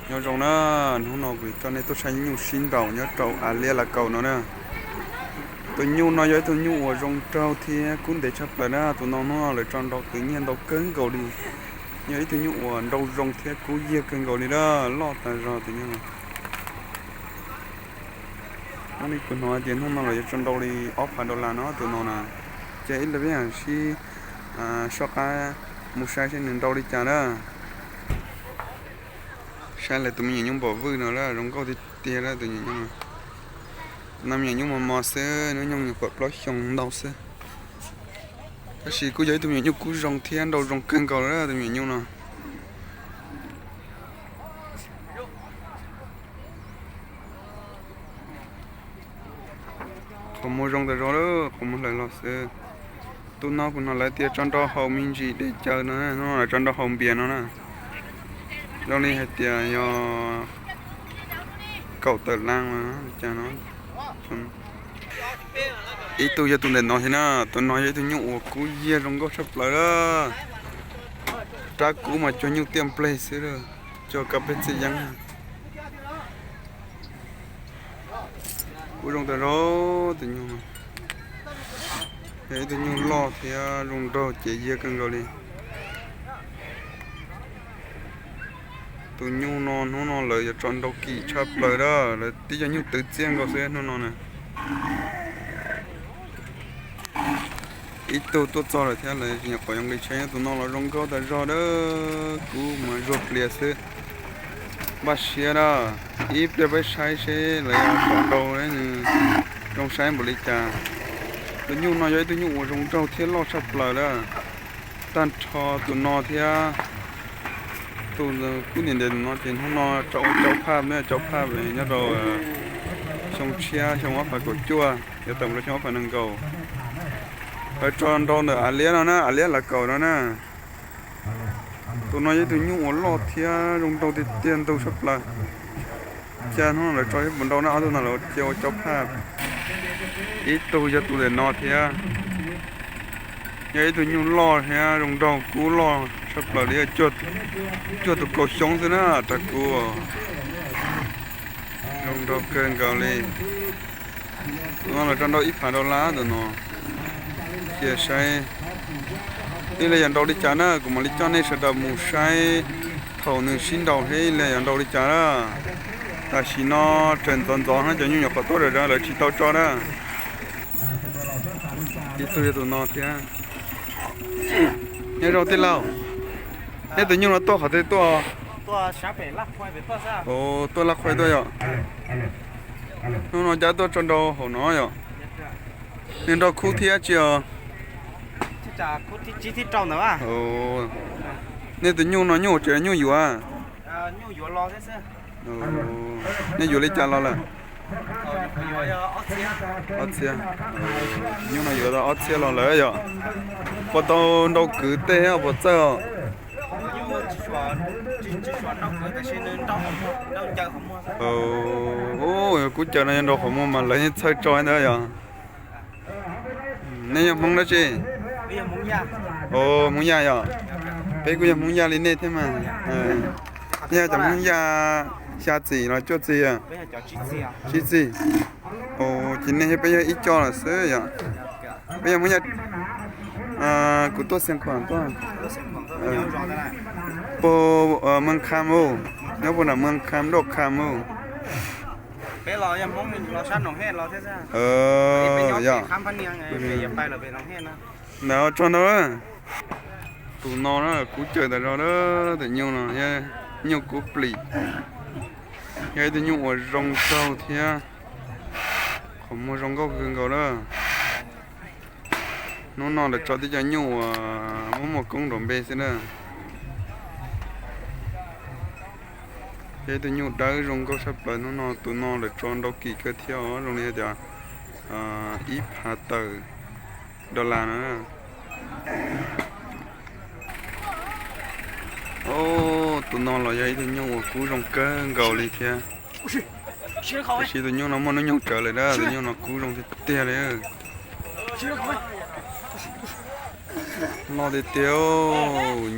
Nyob zoo na, hnub no kuv coj nej tuaj saib nyuj sib nraus nyob rau Av Liab Lav Kaum no na. Tus nyuj no yog ib tug nyuj uas zoo nraug thiab kub ntev tshaj plaws na. Tus no hnub no lawv tso nrau kwv nyiaj ntau kawg nkaus li. Yog ib tug nyuj uas nraug zoo thiab kub yiag kawg nkaus li na, loj tas zog tus nyuj no. Ua li kuv hnov tias hnub no lawv yuav tso nrau li ob phav dollar no tus no na. Ces ib pliag peb sib soj qab mus saib seb nws nrau li cas na. Saib lawv tus me nyuam nyuj npom vwj no lawm, zoo nkauj tiag tiag lawm tus nyuam nyuj no. Tus no me nyuam nyuj mos mos xwb, hnub nyoog nyuam qhuav plaub xyoos ntau xwb. Tab sis kuj yog ib tug me nyuam nyuj kub zoo thiab nraug zoo kawg nkaus lawm tus me nyuam nyuj no. Qhov muag zoo tas zog lawm, qhov muag hlawv los xwb. Tus no kuv hnov lawv tias tso nrau haus me ntsis dej cawv no, hnub no lawv tso nrau haus npias no na. Zoo li hais tias yog kaum tawm lab li cas no. Ib tug yog tus ntawm no thiab na, tus no yog ib tug nyuj uas kub yiag zoo nkauj tshaj plaws lawm. Rab kub mas cuag nyuj tiaj npleg xwb, cuag kab peb txiaj yeeb. Kub zoo tas zog tus nyuj no. Yog ib tug nyuj loj thiab zoo nraug ces yiag kawg nkaus li. Tus nyuj no hnub no lawv yuav tso nrau kim tshaj plaws lawm, lawv tib co nyuj twv txiaj nkaus xwb hnub no na. Ib tug tuaj txog lawm thiab lawv nyuam qhuav yuav nqis tsheb, tus no los zoo nkauj tas zog a, kub mas zuag plias xwb. Npaj siab a, ib pliag peb saib seb lawv yuav tso nrau nws zoo saib npaum li cas. Tus nyuj no yog ib tug nyuj uas zoo nraug thiab loj tshaj plaws a. Tag nrho tus no thiab tus kub ntev ntev tus no ces hnub no tso ua caub phaj, caub phaj nyob rau xyoo tshiab xyoo ob phav kaum cuaj yuav tawm mus rau xyoo ob phav nees nkaum. Lawv tso nrau ntawm Av Liab no na, Av Liab Lav Kaum no na. Tus no yog ib tug nyuj uas loj thiab zoo nraug tiag tiag, ntug tshaj plaws. Cas hnub no lawv tso ib puas nrau na, ob tug no lawv cia ua caub phaj. Ib tug yog tus ntawm no thiab, yog ib tug nyuj loj thiab zoo nraug, kub loj tshaj plaws li, cuag tus kaum xyoob xwb na, rab kub zoo nraug kawg nkaus li. Tus no lawv tso nrau ib phav dollar tus no. Cia saib ib li yog nrau li cas na, kuv mam li coj nej sawv daws mus saib thaum nws sib nraus thiab ib li yog nrau li cas na. Tam sim no tseem ntxov ntxov no cov nyuj nyuam qhuav tuaj zom zaws lawv tsis tau tso na. Ib tug yog tus no thiab. Nyob zoo tij laug, nej tus nyuj no tuaj qhov twg tuaj? Tuaj Laj Qhuai tuaj yom. Hnub no cab tuaj tso nrau hauv no yom. Nws nrau khub thiab tsis os? Nej tus nyuj no nyuj tsev nyuj yuav? Nej yuav li cas los lawm? Ob txhiab. Nyuj no yuav tau ob txhiab los lawm yom. Puas tau nrau kwv tej thiab puas txawj os? Kub caws no yog nrau qhov muag mas lawv yeej txhawj tso ntawd yom. Nej yog Hmoob dab tsi? Os, Hmoob Yaj yom. Peb kuj yog Hmoob Yaj li nej thiab mas. Nej yog cov Hmoob Yaj xya txim los cuaj txim? Tsib txim. Os, ces nej thiab peb yog ib co lawm xwb yom. Peb yog Hmoob Yaj. Kuv tuaj Xiav Khuam tuaj. Puag Mws Kham, nyob puag nram Mws Kham, Doj Kham. Yog, ntawd tso ntau. Tus no na kub caws tas zog, tus nyuj no, nyuj kub plim, yog ib tug nyuj uas zoo nraug thiab qhov muag zoo nkauj kawg nkaus na. Hnub no lawv tso tib co nyuj uas muaj muaj koob nrov npe xwb na. Yog ib tug nyuj dawb zoo nkauj tshaj plaws. Hnub no tus no lawv tso nrau kim kawg thiab os, zoo li hais tias ib phav tawm dollar na. Tus no los yog ib tug nyuj uas kub zoo kawg nkaus li thiab. Tiam sis tus nyuj no muaj hnub nyoog tsawv lawm na, tus nyuj no kub zoo tiag tiag li. Loj tiag tiag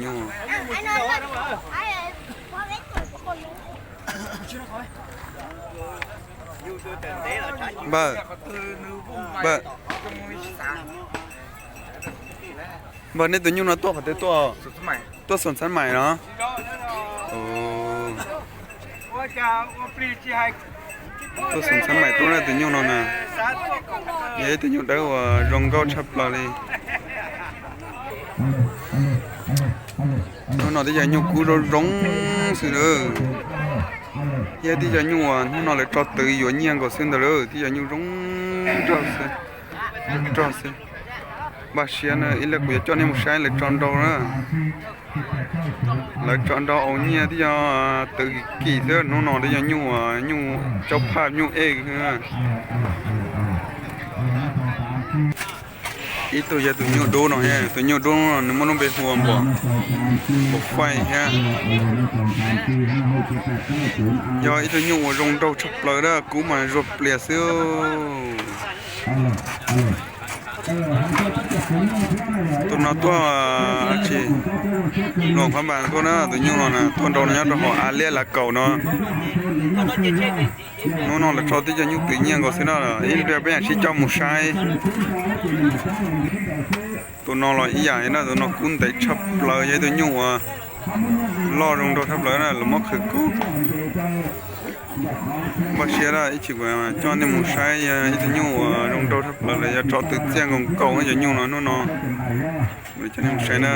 nyuj. Npawg, npawg, npawg, nej tus nyuj no tuaj qhov twg tuaj? Tuaj Xoom Xab Maim no. Tuaj Xoom Xab Maim tuaj na tus nyuj no na. Yog ib tug nyuj dawb uas zoo nkauj tshaj plaws li. Hnub no twb yog nyuj kub zoo zoo xwb lawm. Yog twb yog nyuj uas hnub no lawv tso twv yuav nyiaj nkaus xwb ntawd lawm, twb yog nyuj zoo nraug xwb, nrog xwb. Npaj siab na, ib pliag kuv yuav coj nej mus saib lawv tso nrau na. Lawv tso nrau aus nyiaj twb yog twv kim kim xwb, hnub no twb yog nyuj uas nyuj caub phaj nyuj ej. Ib tug yog tus nyuj dub no, tus nyuj dub no nws muaj lub npe hu ua npam, npam faij thiab. Yog ib tug nyuj uas zoo nraug tshaj plaws na, kub mas zuag plias xwb. Tus no tuaj tsis, Luam Phab Npas tuaj na, tus nyuj no na tuaj nrau no nyob rau hauv Av Liab Lav Kaum no. Hnub no lawv tso twb yog nyuj twv nyiaj nkaus xwb na, ib pliag peb mam sib coj mus saib. Tus no los ib yam na, tus no kub ntev tshaj plaws, yog ib tug nyuj uas loj zoo nraug tshaj plaws na, lawv muab qhwv kub. Npaj siab lawm, ib chim kuv coj nej mus saib, yog ib tug nyuj uas zoo nraug tshaj plaws, lawv yog tso twv txiaj nkaus nkaus cov nyuj no hnub no. Kuv coj nej mus saib na.